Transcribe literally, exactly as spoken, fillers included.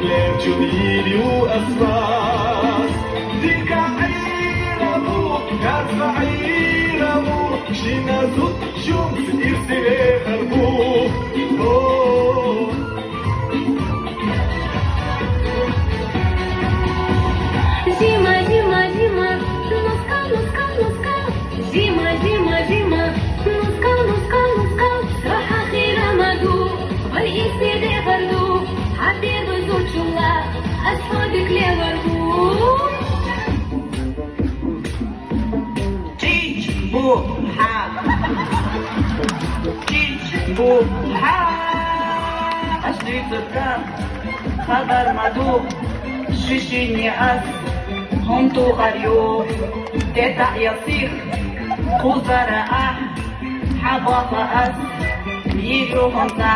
Лерчун ириу аспас, дика гӀирабу, карса гӀирабу, шина зуд чумс ирси вехарбу. О. Зима, зима, зима, нускал, нускал, нускал. Зима, зима, зима, нускал, нускал, нускал. Сахахира маду, вай исни дехарду, хабир бузучула, асфадик леварду. Чич бу ха. Чич бу ха. Ашри цуркан, хадар маду, шишини ас, хунту харю, тета ясих, кузара а, хабаха ас, йиру хунта.